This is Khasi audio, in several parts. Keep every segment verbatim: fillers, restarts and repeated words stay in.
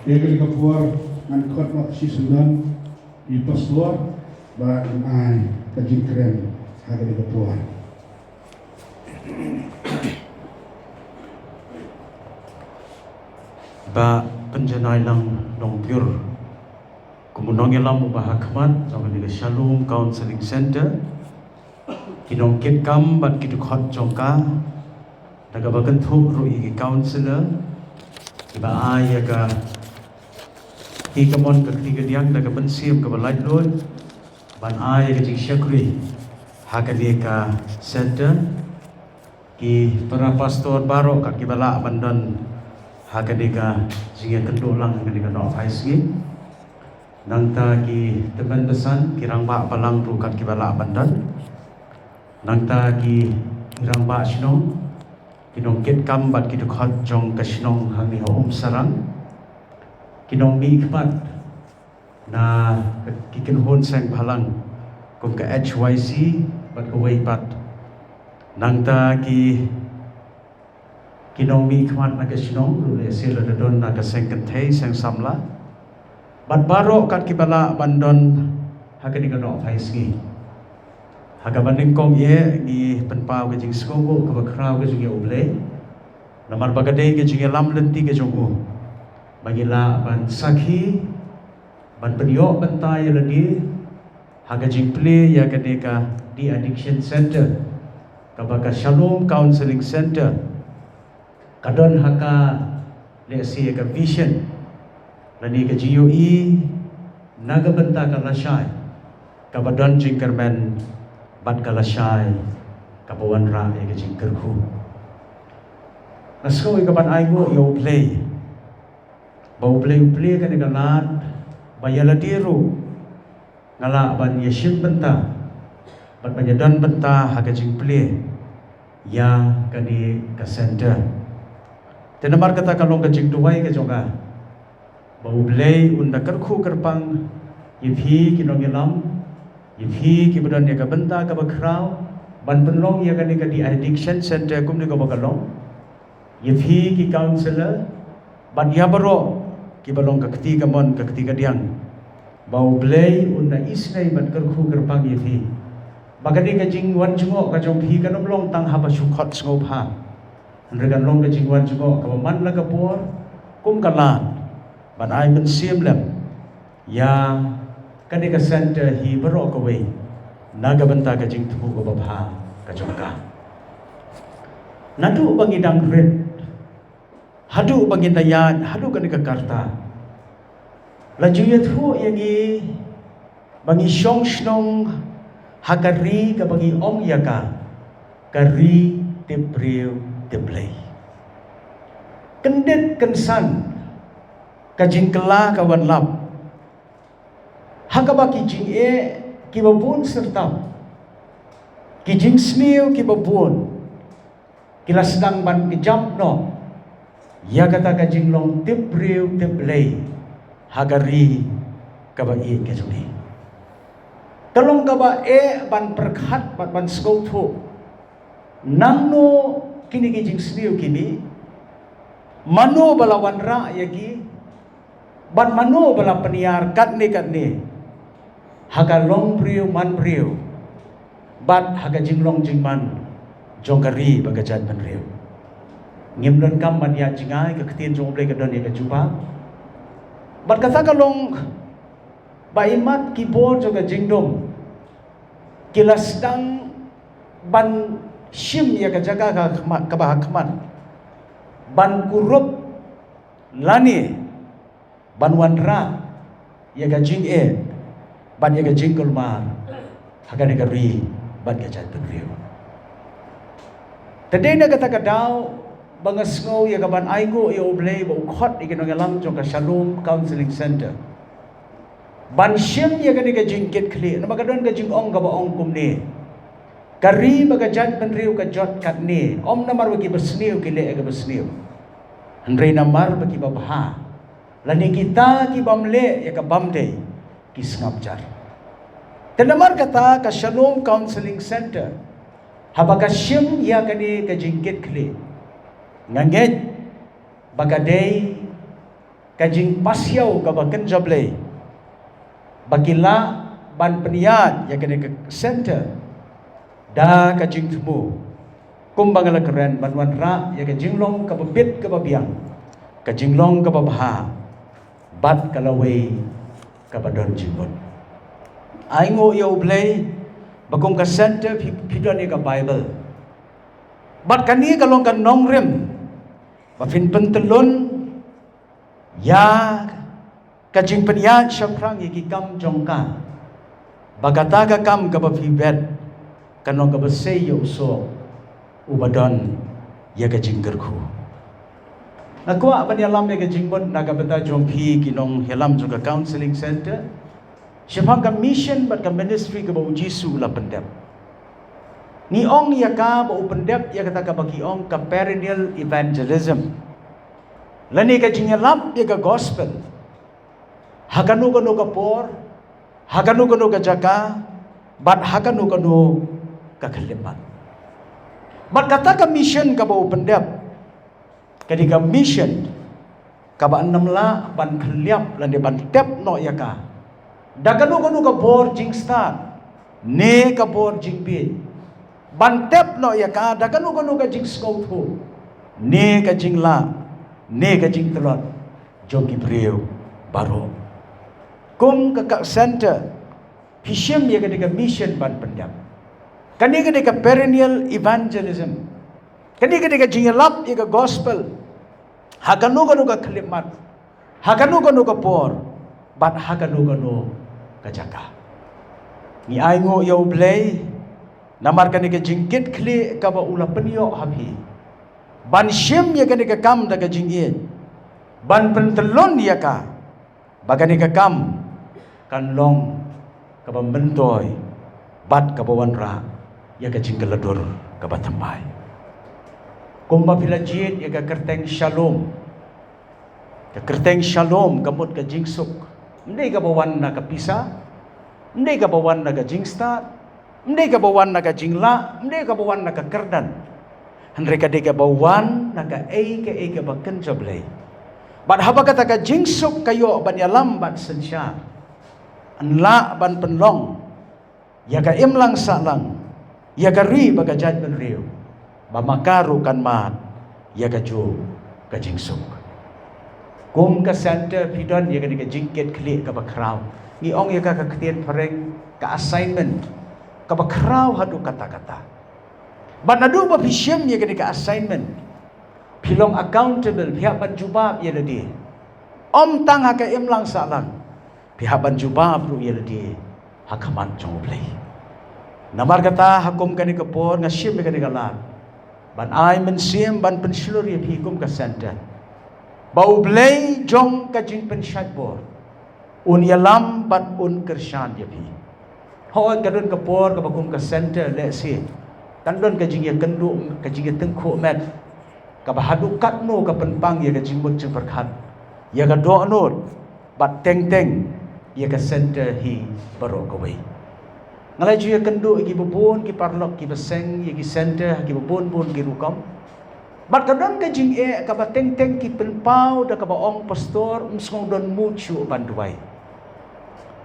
Ïa kane ka por ngan khot noh shisyndon ïa i pastor ba un ai ka jingkren ha kane ka por. Ba pynjanai lang nongpyur kum u nongïalam uba ha khmat jong kane ka Shalom Counseling Center, ki nongkitkam bad ki dkhot jong ka, da kaba kynthup ruh ïa ki counselor kiba ai ïa ka kti kamon ka kti kadiang da ka mynsiem kaba laitluid ban ai ïa ka jingshakri ha kane ka center. Ki para pastor baroh kat kiba lah ban don ha kane ka jingïakynduh lang ha kane ka nohphaisngi. Nangta ki tymmen basan, ki rangbah balang ruh kat kiba lah ban don. Nangta ki rangbah shnong, ki nongkitkam bad ki dkhot jong ka shnong hangne ha Umsarang, ki nongmihkhmat na ki kynhun seng bhalang kum ka H Y C bad kawei pat. Nangta ki, ki nongmihkhmat na ka shnong ruh lehse lada don na ka seng kynthei, seng samla, bad baroh kat kiba lah ban don ha kane ka nohphaisngi. Ha kaba nyngkong eh ngi pynpaw ka jingsngewbha kaba khraw ka jong ïa U Blei namar ba ka dei ka jingïalam lynti ka jong u ba ngi lah ban sakhi, ban pynïoh bynta ïa lade ha ka jingplie ïa kane ka de-addiction center, kaba ka Shalom Counseling Center ka don ha ka, lehse ka vision lane ka jingïohi na ka bynta ka lashai kaba don jingkyrmen bad ka lashai kaba wanrah ïa ka jingkyrkhu. Nga sngew ïa ka ban ainguh ïa U Blei ba U Blei u plie kane ka lad ba ïa lade ruh nga lah ban ïashim bynta bad ban ïadon bynta ha ka jingplie ïa kane ka center. Te namar kata ka long ka jingduwai ka jong nga ba U Blei un da kyrkhu kyrpang ïa phi ki nongïalam, ïa phi kiba don ïa ka bynta kaba khraw ban pynlong ïa kane ka de-addiction center kumne kaba ka long, ïa phi ki counselor bad ïa baroh kiba long ka kti kamon ka kti kadiang, ba U Blei un da isynei bad kyrkhu kyrpang ïa phi ba kane ka jingwan jngoh ka jong phi kan ym long tang haba shu khot sngewbha, hynrei kan long ka jingwan jngoh kaba man la ka por kum ka lad ban ai mynsiem lem ïa kane ka center hi baroh kawei na ka bynta ka jingthmu kaba bha ka jong ka. Naduh ba ngi dang rit haduh ba ngin da ïaid haduh kane ka karta, la ju ïathuh ïa ngi ba ngi shong shnong ha ka ri kaba ngi ong ïa ka, ka ri tip briew tip Blei. Kyndit kynsan ka jingkylla ka wanlap ha kaba ki jingeh kiba bun syrtap, ki jingsniew kiba bun, ki la sdang ban kjap noh ïa kata ka jinglong tip briew tip Blei ha ka ri kaba ïeit ka jong ngi. Ka long kaba eh ban pyrkhat bad ban sngewthuh, nangno kine ki jingsniew kine, mano ba la wanrah ïa ki, bad mano ba la pynïar katne katne ha ka long briew man briew bad ha ka jinglong jingman jong ka ri bad ka jaitbynriew. Ngim donkam ban ïa jngai, ka ktien jong U Blei ka don ïa ka jubab. Bad kata ka long ba imat ki bor jong ka jingdum ki la sdang ban shim ïa ka jaka ka khmat, kaba ha khmat, ban kurup lane ban wanrah ïa ka jingeh bad ïa ka jingkulmar ha kane ka ri bad ka jaitbynriew. Te dei na kata ka daw ba nga sngew ïa ka ban ainguh ïa U Blei ba u khot ïa ki nongïalam jong ka Shalom Counseling Center ban shim ïa kane ka jingkitkhlieh, namar ka don ka jingong kaba ong kumne: Ka ri bad ka jaitbynriew ka jot katne, ym namar ba kiba sniew ki leh ïa kaba sniew, hynrei namar ba kiba bha, lane kita ki bym leh ïa ka bym dei ki sngap jar. Te namar kata ka Shalom Counseling Center, haba ka shim ïa kane ka jingkitkhlieh, nga ngeit ba ka dei ka jingpasiaw kaba kynja Blei, ba ki lah ban pynïaid ïa kane ka center da ka jingthmu, kumba nga la kren, ban wanrah ïa ka jinglong kaba bit kaba biang, ka jinglong kaba bha, bad ka lawei kaba don jingmut. Ai nguh ïa U Blei ba kum ka center phi, phi don ïa ka Bible. Bad kane ka long ka nongrim ba phin pyntlun ïa ka jingpynïaid shaphrang ïa ki kam jong ka, ba kata ka kam kaba phi bet kan long kaba sei ïa u soh uba don ïa ka jingkyrkhu. Nga kwah ban ïalam ïa ka jingmut na ka bynta jong phi ki nongïalam jong ka counseling center shaphang ka mission bad ka ministry kaba U Jisu u la pyndep. Ngi ong ïa ka ba u pyndep ïa kata kaba ki ong ka perennial evangelism, lane ka jingïalap ïa ka gospel ha kano kano ka por, ha kano kano ka jaka, bad ha kano kano ka khyllipmat. Bad kata ka mission kaba u pyndep, ka dei ka mission kaba ym lah ban khylliap lane ban tep noh ïa ka da kano kano ka bor jingstad ne ka bor jingbieit, ban tep noh ïa ka da kano kano ka jingsngewthuh ne ka jinglah ne ka jingtlot jong ki briew baroh. Kum ka, ka center, phi shim ïa kane ka mission ban pyndep. Kane ka dei ka perennial evangelism. Kane ka dei ka jingïalap ïa ka gospel ha kano kano ka khyllipmat, ha kano kano ka por, bad ha kano kano ka jaka. Ngi ai nguh ïa U Blei namar kane ka jingkitkhlieh kaba u la pynïoh ha phi ban shim ïa kane ka kam da ka jingïeit, ban pyntlun ïa ka ba kane ka kam kan long kaba myntoi bad kaba wanrah ïa ka jingkylla dur kaba thymmai. Kumba phi la jied ïa ka kyrteng Shalom, ka kyrteng Shalom ka mut ka jingsuk. Ym dei kaba wan na ka pisa, ym dei kaba wan na ka jingstad, ym dei kaba wan na ka jinglah, ym dei kaba wan na ka kyrdan. Hynrei ka dei kaba wan na kaei kaei kaba kynja Blei. Bad haba kata ka jingsuk ka ïoh ban ïalam bad synshar, yn lah ban pynlong ïa ka imlang sahlang, ïa ka ri bad ka jaitbynriew, ba ma ka ruh kan mad ïa kajuh ka jingsuk. Kum ka center phi don ïa kane ka jingkitkhlieh kaba khraw. Ngi ong ïa ka ka ktien phareng ka assignment kaba khraw haduh katta katta. Bad naduh ba phi shim ïa kane ka assignment, phi long accountable, phi hap ban jubab ïa lade. Ym tang ha ka imlang sahlang, phi hap ban jubab ruh ïa lade ha khmat jong U Blei. Namar kata ha kum kane ka por nga shim ïa kane ka lad ban ai mynsiem ban pynshlur ïa phi kum ka center, ba U Blei jong ka jingpynshait bor un ïalam bad un kyrshan ïa phi. Hooid, ka don ka por kaba kum ka center lehse kan don ka jingïakynduh, ka jingïatyngkhuh met, kaba haduh katno ka pynpang ïa ka jingmut jingpyrkhat, ïa ka dohnud, bad teng teng ïa ka center hi baroh kawei. Nga la ju ïakynduh ïa kiba bun ki paralok kiba seng ïa ki center ha kiba bun bun ki rukom. Bad ka don ka jingeh kaba teng teng ki pynpaw da kaba ong, pastor, ym sngew don mood shuh ban duwai.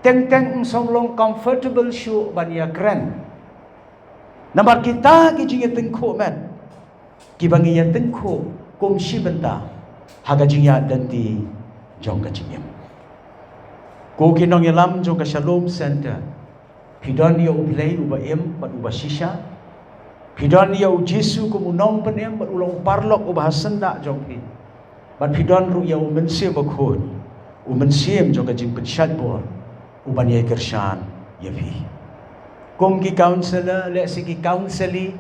Teng teng ym sngew long comfortable shuh ban ïakren. Namar kita ki jingïatyngkhuh met kiba ngi ïatyngkhuh kum shi bynta ha ka jingïaid lynti jong ka jingim. Ko ki nongïalam jong ka Shalom Center, phi don ïa U Blei uba im bad uba shisha. Phi don ïa U Jisu kum u nongpynim bad u long u paralok uba ha syndah jong phi. Bad phi don ruh ïa U Mynsiem Bakhuid, U Mynsiem jong ka jingpynshait bor, uban ïai kyrshan ïa phi. Kum ki counselor, lehse ki counselee,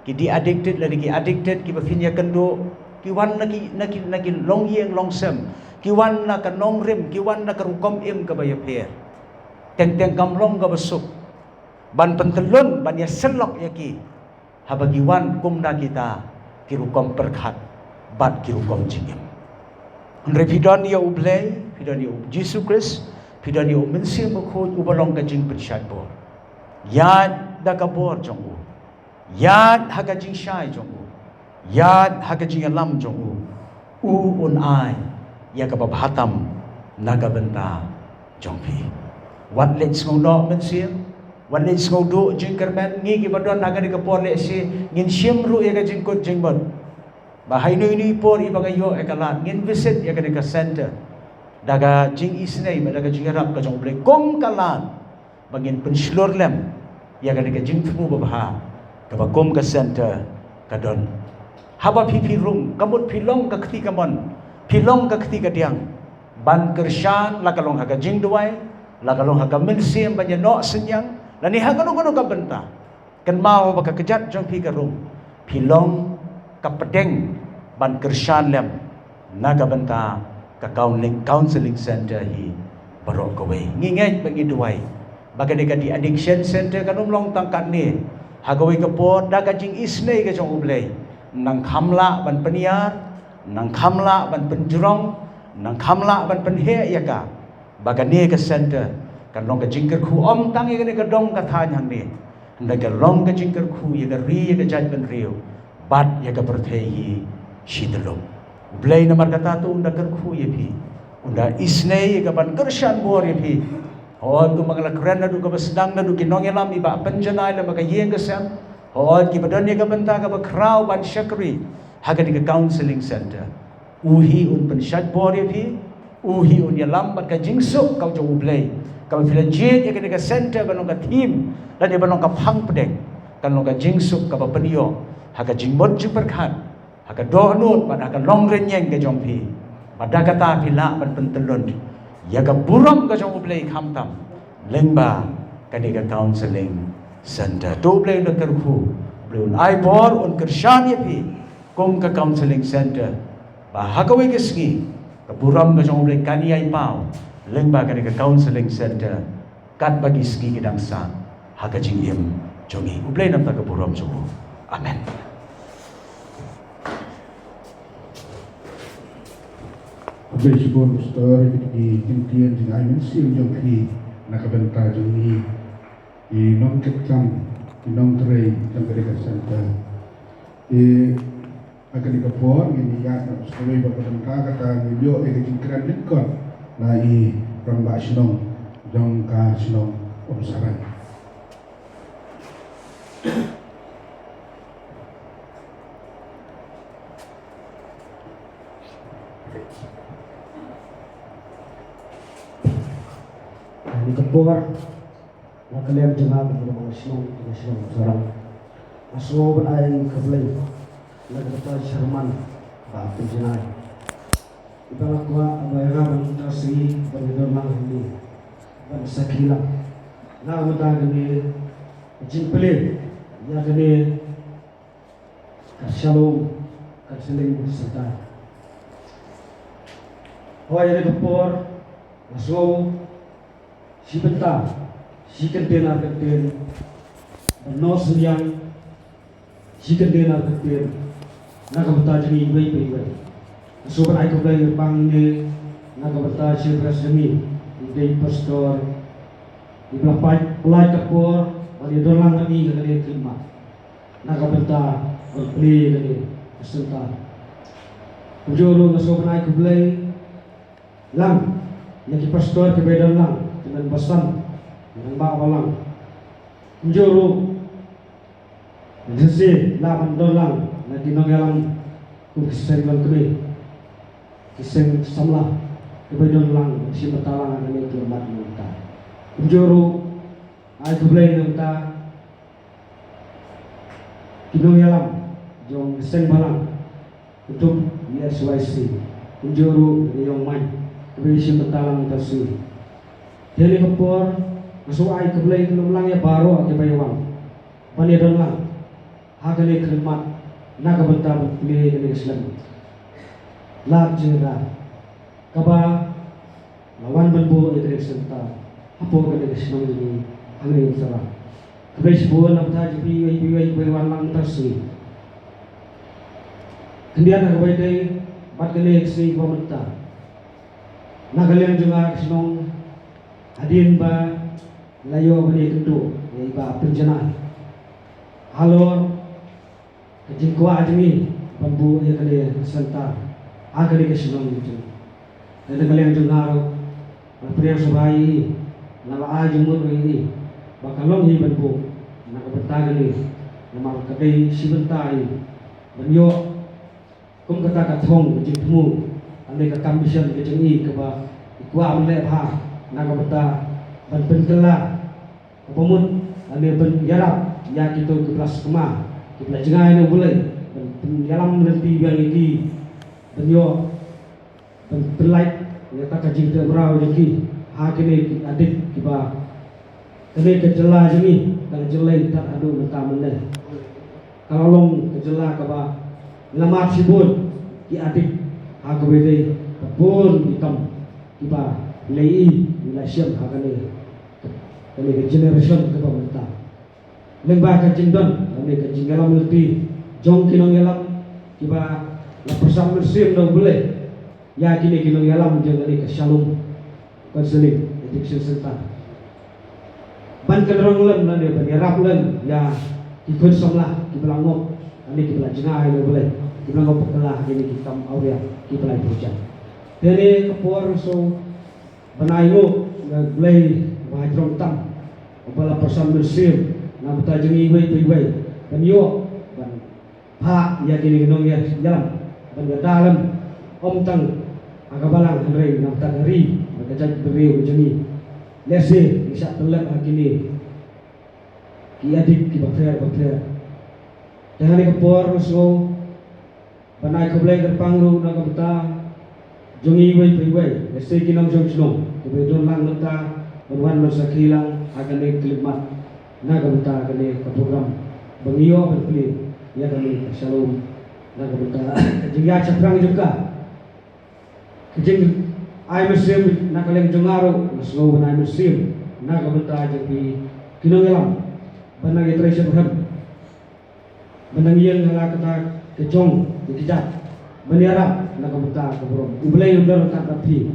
ki de-addicted lane ki addicted kiba phin ïakynduh, ki wan na ki, na ki, na ki longïing longsem, ki wan na ka nongrim, ki wan na ka rukom im kaba ïapher. Teng teng kam long kaba suk ban pyntyllun, ban ïasyllok ïa ki haba ki wan kum na kita ki rukom pyrkhat bad ki rukom jingim. Hynrei phi don ïa U Blei, phi don ïa U Jisu Khrist, phi don ïa U Mynsiem Bakhuid uba long ka jingpynshait bor. Ïaid da ka bor jong u, ïaid ha ka jingshai jong u, ïaid ha ka jingïalam jong u, u un ai ïa kaba bha tam na ka bynta jong phi. Wat leh sngew noh mynsiem, wat leh sngew duh jingkyrmen. Ngi kiba don ha kane ka por lehse ngin shim ruh ïa ka jingkut jingmut ba ha ino ino i por iba nga ïoh ïa ka lad ngin visit ïa kane ka center da ka jingisynei bad da ka jingïarap ka jong U Blei kum ka lad ba ngin pynshlur lem ïa kane ka jingthmu babha kaba kum ka center ka don. Haba phi phi rung, ka mut phi long ka kti kamon, phi long ka kti kadiang ban kyrshan, la ka long ha ka jingduwai, la ka long ha ka mynsiem ban ïa noh synñiang, lane ha kano kano ka bynta. Kynmaw ba ka kjat jong phi ka rung, phi long ka pdeng ban kyrshan lem na ka bynta ka counseling, counseling center hi baroh kawei. Ngi ngeit ba ngi duwai ba kane ka de-addiction center kan ym long tang katne. Ha kawei ka por da ka jingisynei ka jong U Blei, nang kham lah ban pynïar, nang kham lah ban pynjrong, nang kham lah ban pynheh ïa ka, ba kane ka center kan long ka jingkyrkhu ym tang ïa kane ka dong ka thaiñ hangne, hynrei ka long ka jingkyrkhu ïa ka ri, ïa ka jaitbynriew bad ïa ka pyrthei hi shi tyllup. U Blei namar kata to un da kyrkhu ïa phi, un da isynei ïa ka ban kyrshan bor ïa phi. Hooid, kumba nga la kren naduh kaba sdang, naduh ki nongïalam iba pynjanai lem bad ka ïing ka sem, hooid, kiba don ïa ka bynta kaba khraw ban shakri ha kane ka counseling center. U hi un pynshait bor ïa phi, u hi un ïalam bad ka jingsuk ka jong U Blei kaba phi la jied ïa kane ka center ban long ka thim lane ban long ka phang pdeng, kan long ka jingsuk kaba pynïoh ha ka jingmut jingpyrkhat, ha ka dohnud bad ha ka longrynïeng ka jong phi. Bad da kata phi lah ban pyntyllun ïa ka burom ka jong U Blei khamtam lyngba kane ka counseling center. To U Blei un da kyrkhu, U Blei un ai bor, un kyrshan ïa phi kum ka counseling center, ba ha kawei ka sngi ka burom ka jong U Blei kan ïai paw lyngba kane ka counseling center katba ki sngi ki dang sah ha ka jingim jong ngi. U Blei un nang ai ka burom jong u. Amen. Khublei shibun Pastor, ïa ki kyntien jingai mynsiem jong phi na ka bynta jong ngi, ki nongtrei kam, ki nongtrei jong ka Dei ka Center. Ïa kane ka por ngin ïa ïaid noh sa kawei bad ka bynta kata ngin ïoh ïa ka jingkren lyngkot na i rangbah shnong jong ka shnong Umsaran. Kane ka por na ka liang jong nga kum u rangbah shnong jong ka shnong Umsaran, nga sngew ban ai khublei na ka bynta i sharman ba pynjanai. Iba la kwah ba ïa nga ban ïa tang sngi ban ïa don lang hangne ban sakhi lang na ka bynta kane ka jingplie ïa kane ka Shalom Counseling Center. Hooid, ïa kane ka por nga sngew shi bynta shi kyntien ar kyntien ban noh synñiang, shi kyntien ar kyntien na ka bynta jong ngi iwei pa iwei. Nga sngew ban ai khublei kyrpang hangne na ka bynta i Chief Guest jong ngi, i dei i Pastor, iba la pynpait ka por ban ïa don lang bad ngi ha kane ka khlieh mat na ka bynta ban plie ïa kane ka center. Kumjuh ruh nga sngew ban ai khublei lang ïa ki pastor kiba ïa don lang, ki nongbasan, ki nongbasan balang. Kumjuh ruh, lehse lah ban don lang na ki nongïalam kum ki seng longkmie, ki seng samla kiba ïa don lang, shim bynta lang ha kane ka khlieh mat mynta. Kumjuh ruh, ai khublei na ka bynta ki nongïalam jong ka seng balang, ka tup S Y C, kumjuh ruh ïa i Ïong Main, kiba ïa shim bynta lang mynta ka sngi. Te ha kane ka por nga sngew ai khublei khlem lang ïa baroh kiba ïa wan ban ïa don lang ha kane ka khlieh mat na ka bynta ban plie ïa kane ka slem lad jingïada kaba la wan ban buh ïa kane ka center hapoh kane ka shnong jong ngi hangne Umsaran. Khublei shibun na ka bynta jong phi iwei pa iwei kiba ïa wan lang mynta ka sngi. Khyndiat na kaba ïadei bad kane ka sngi kaba mynta, na ka liang jong nga ka shnong, hadien ba la ïoh ban ïakynduh ïa i Bah Pynjanai halor ka jingkwah jong ngi ban buh ïa kane ka center ha kane ka shnong jong ngi. Lada ka liang jong nga ruh, la pdiang sngewbha ïa i, la ai jingmut ïa i, ba ka long hi ban buh na ka bynta kane, namar ka dei shi bynta hi ban ïoh kum kata ka thong ka jingthmu, lane ka kam mission ka jong i kaba i kwah ban leh bha na ka bynta ban pynkylla kaba mut, lane ban ïarap ïa kito kiba la sngewma, kiba la jngai na U Blei, ban pynïalam lynti biang ïa ki, ban ïoh ban pynlait ïa kata ka jingtip mraw jong ki ha kine ki adik kiba, kane ka jylla jong ngi ka la jyllei tad haduh mynta mynne. Ka la long ka jylla kaba la mad shibun ki adik ha kaba ïadei bad bun ki kam kiba lei i ngi la shem ha kane, kane ka generation kaba mynta. Lyngba ka jingdon lane ka jingïalam lynti jong ki nongïalam kiba la pyrshang mynsiem da U Blei ïa kine ki nongïalam jong kane ka Shalom Counseling Addiction Center, ban kynrong lem lane ban ïarap lem ïa ki khun samla kiba la ngop lane kiba la jngai na U Blei, kiba la ngop bakla ha kine ki kam awria kiba la ïa pyrshang. Te kane ka por so ban ai nguh ïa U Blei ba ha jrong tam, uba la pyrshang mynsiem na bynta jong ngi iwei pa iwei ban ïoh ban phah ïa kine ki nongïalam ban ïada lem, ym tang ha ka balang hynrei na bynta ka ri bad ka jaitbynriew ka jong ngi. Lehse ngi shah tyllep ha kine ki adik kiba pher bapher. Te ha kane ka por nga sngew ban ai khublei kyrpang ruh na ka bynta jong ngi iwei pa iwei, lehse ki nongshong shnong kiba don lang mynta ban wan ban sakhi lang ha kane ka khyllipmat na ka bynta kane ka program ba ngi ïoh ban plie ïa kane ka Shalom na ka bynta ka jingïaid shaphrang jong ka. Ka jingai mynsiem na ka liang jong nga ruh nga sngew ban ai mynsiem na ka bynta jong phi ki nongïalam ban nang ïatrei shitrhem, ban nang ïeng ha la kata ka jong ka kjat, ban ïarap na ka bynta ka burom. U Blei un don ryngkat bad phi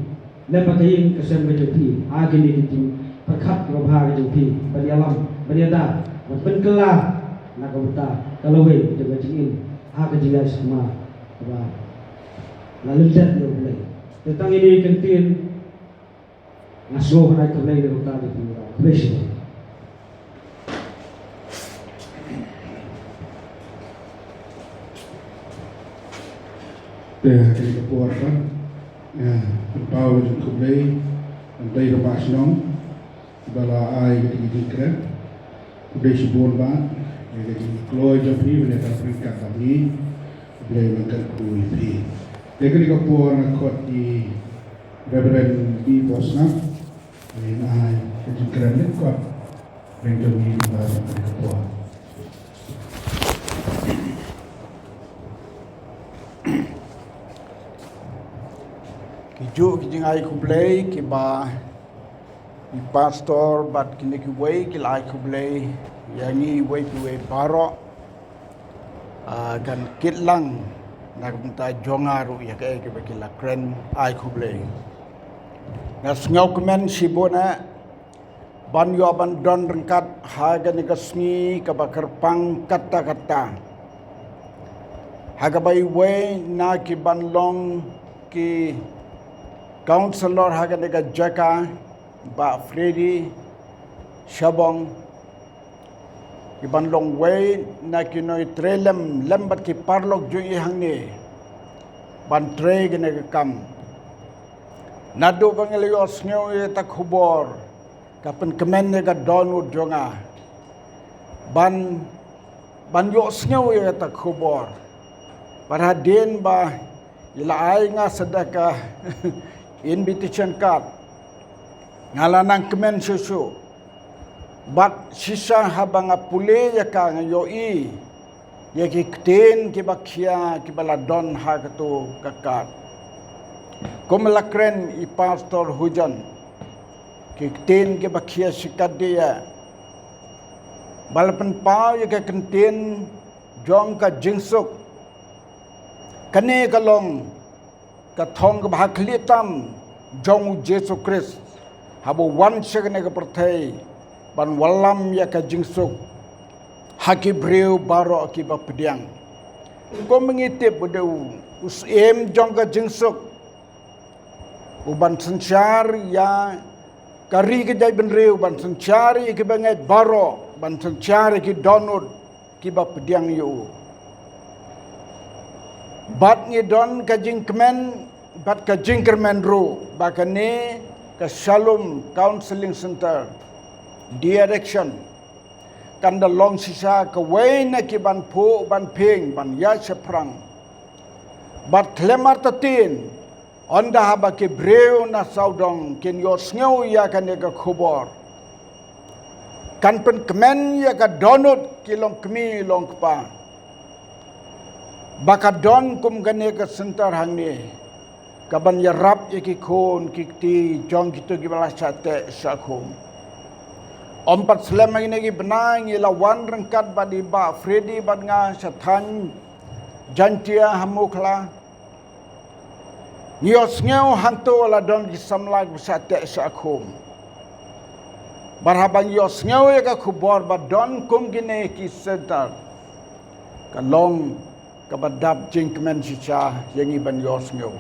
lem bad ka ïing ka sem ka jong phi ha kine ki jingpyrkhat kiba bha ka jong phi ban ïalam, ban ïada, ban pynkylla na ka bynta ka lawei jong ka jingim ha ka jingïaid sakma kaba la lyndet ïa U Blei. Te tang ine i kyntien nga sngew ban ai khublei na ka bynta jong phi. Khublei shibun. Te ha kane ka por pat, eh, pynpaw ka jingkhublei na u rangbah shnong ba la ai ka jingkren. Khublei shibun bah ïa ka jingkloi jong phi ban ïatrei ryngkat bad ngi. Khublei ban kyrkhu ïa phi. Te ha kane ka por nga khot ïa i Reverend B. Bosnap, ïa i ban ai ka jingkren lyngkot. Reverend B. Bosnap, ha kane ka por. Kijuh ki jingai khublei kiba i pastor bad kine kiwei ki la ai khublei ïa ngi iwei pa iwei baroh. Ah, kan kit lang na ka bynta jong nga ruh ïa kaei kaba ki la kren, ai khublei. Nga sngewkmen shibun eh ban ïoh ban don ryngkat ha kane ka sngi kaba kyrpang katta katta, ha kaba iwei na ki ban long ki councillor ha kane ka jaka, Bah Freddy Shabong, ki ban long wei na ki nongtrei lem lem bad ki paralok jong i hangne ban trei kane ka kam. Naduh ba ngi la ïohsngew ïa kata ka khubor, ka pynkmen ïa ka dohnud jong nga ban, ban ïohsngew ïa kata ka khubor. Bad hadien ba i la ai nga sa da ka invitation card, nga la nang kmen shuh shuh. Bad shisha haba nga pule ïa ka, nga ïohi ïa ki ktien kiba khia kiba la don ha kato ka card. Kum la kren i Pastor Hujon, ki ktien kiba khia shikatdei ïa, ba la pynpaw ïa ka kyntien jong ka jingsuk. Kane ka long ka thong kaba ha khlieh tam jong U Jisu Khrist haba u wan sha kane ka pyrthei ban wallam ïa ka jingsuk ha ki briew baroh kiba pdiang. Kum ngi tip, u dei u, u syiem jong ka jingsuk. U ban synshar ïa ka ri ka jaitbynriew, ban synshar ïa ki bangeit baroh, ban synshar ïa ki dohnud ki ba pdiang ïa u. Bad ngi don ka jingkmen bad ka jingkyrmen ruh ba kane ka Shalom Counseling Center Direction kan da long shisha kawei na ki ban phuh ban phieng ban ïa shaphrang. Bad khlem artatien, ynda haba ki briew na sawdong kin ïohsngew ïa kane ka khubor, kan pynkmen ïa ka dohnud ki longkmie longkpa ba ka don kum kane ka center hangne, ka ban ïarap ïa ki khun ki kti jong kito ki ba la shah teh shah khum. Ym pat slem ha kine ki bnai ngi la wan ryngkat bad i Bah Freddy bad nga sha thaiñ Jaintia ha Mukhla. Ngi ïohsngew hangto la don ki samla ki ba shah teh shah khum. Bad haba ngi ïohsngew ïa ka khubor ba don kum kine ki center, ka long ka ba dap jingkmen shisha ïa ngi ban ïohsngew.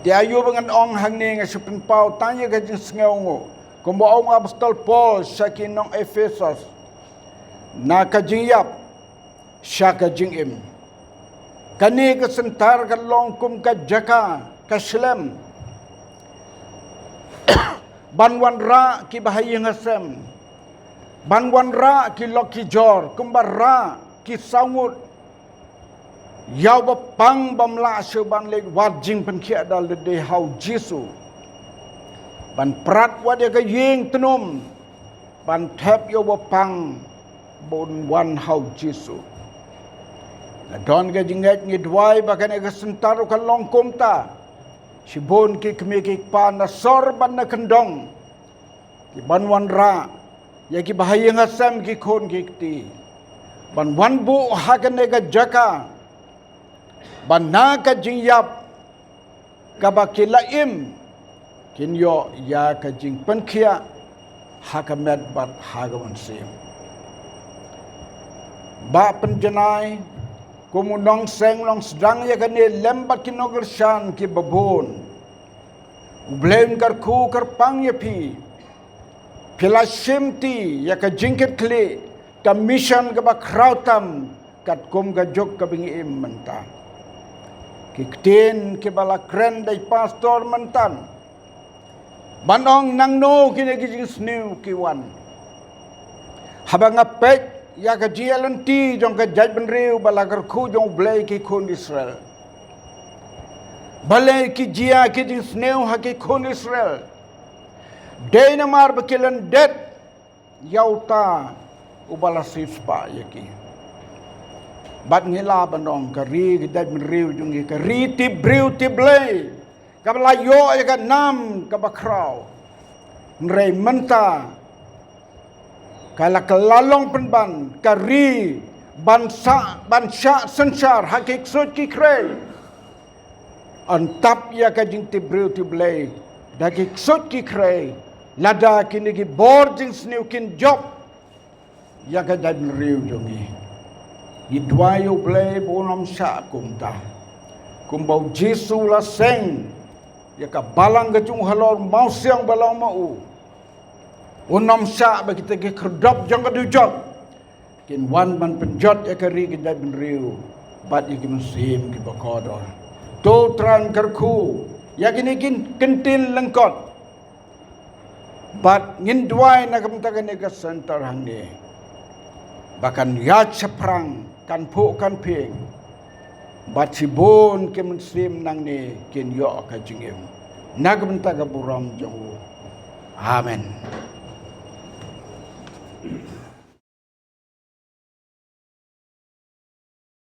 Te aïu ba ngan ong hangne, nga shu pynpaw tang ïa ka jingsngewnguh kumba ong u Apostol Paul sha ki nong Ephesos, na ka jingïap sha ka jingim. Kane ka center ka long kum ka jaka ka shlem ban wanrah ki ba ha ïing ha sem, ban wanrah ki lok ki jor, kumba rah ki saw ngut ïa u ba pang bym lah shuh ban leit wad jingpynkhiah da lade ha u Jisu. Ban prat wat ïa ka ïing tnum ban thep ïa u ba pang ban wan ha u Jisu. Nga don ka jingngeit, ngi duwai ba kane ka center ruh kan long kumta. Shibun ki kmie ki kpa na sor bad na kyndong ki ban wanrah ïa ki ba ha ïing ha sem, ki khun ki kti, ban wan buh ha kane ka jaka ba na ka jingïap ka ba ki la im, kin ïoh ïa ka jingpynkhiah ha ka met bad ha ka mynsiem. Bah Pynjanai, kum u nongseng nongsdang ïa kane lem bad ki nongkyrshan ki ba bun, U Blei un kyrkhu kyrpang ïa phi. Phi la shimti ïa ka jingkitkhlieh, ka mission ka ba khraw tam, katkum ka juk ka ba ngi im mynta. Ki ktien ki ba la kren da i pastor mynta ban ong nangno kine ki jingsniew ki wan. Haba nga peit ïa ka jingïaid lynti jong ka jaitbynriew ba la kyrkhu jong U Blei, ki khun Israel, balei ki jia ki jingsniew ha ki khun Israel? Dei namar ba ki lyndet ïa uta u ba la siewspah ïa ki. Bad ngi lah ban ong ka ri ka jaitbynriew jong ngi ka ri tip briew tip Blei, ka ba la ïoh ïa ka nam ka ba khraw. Hynrei mynta ka la ka la long pynban ka ri ban sa ban shah synshar ha ki ksuid ki khrei. Yn tap ïa ka jingtip briew tip Blei da ki ksuid ki khrei, lada kine ki bor jingsniew kin jop ïa ka jaitbynriew jong ngi. Ngi duwai ïa U Blei ba un ym shah kumta. Kumba U Jisu u la seng ïa ka balang ka jong u halor mawsiang ba long ma u, un ym shah ba kita ki khyrdop jong ka dujok kin wan ban pynjot ïa ka ri ka jaitbynriew bad ïa ki mynsiem ki ba kordor. To Trai, kyrkhu ïa kine ki kyntien lyngkot. Bad ngin duwai na ka bynta kane ka center hangne ba kan ïaid shaphrang, kan phuh kan phieng, bad shibun ki mynsiem nangne kin ïoh ka jingim. Na ka bynta ka burom jong u. Amen.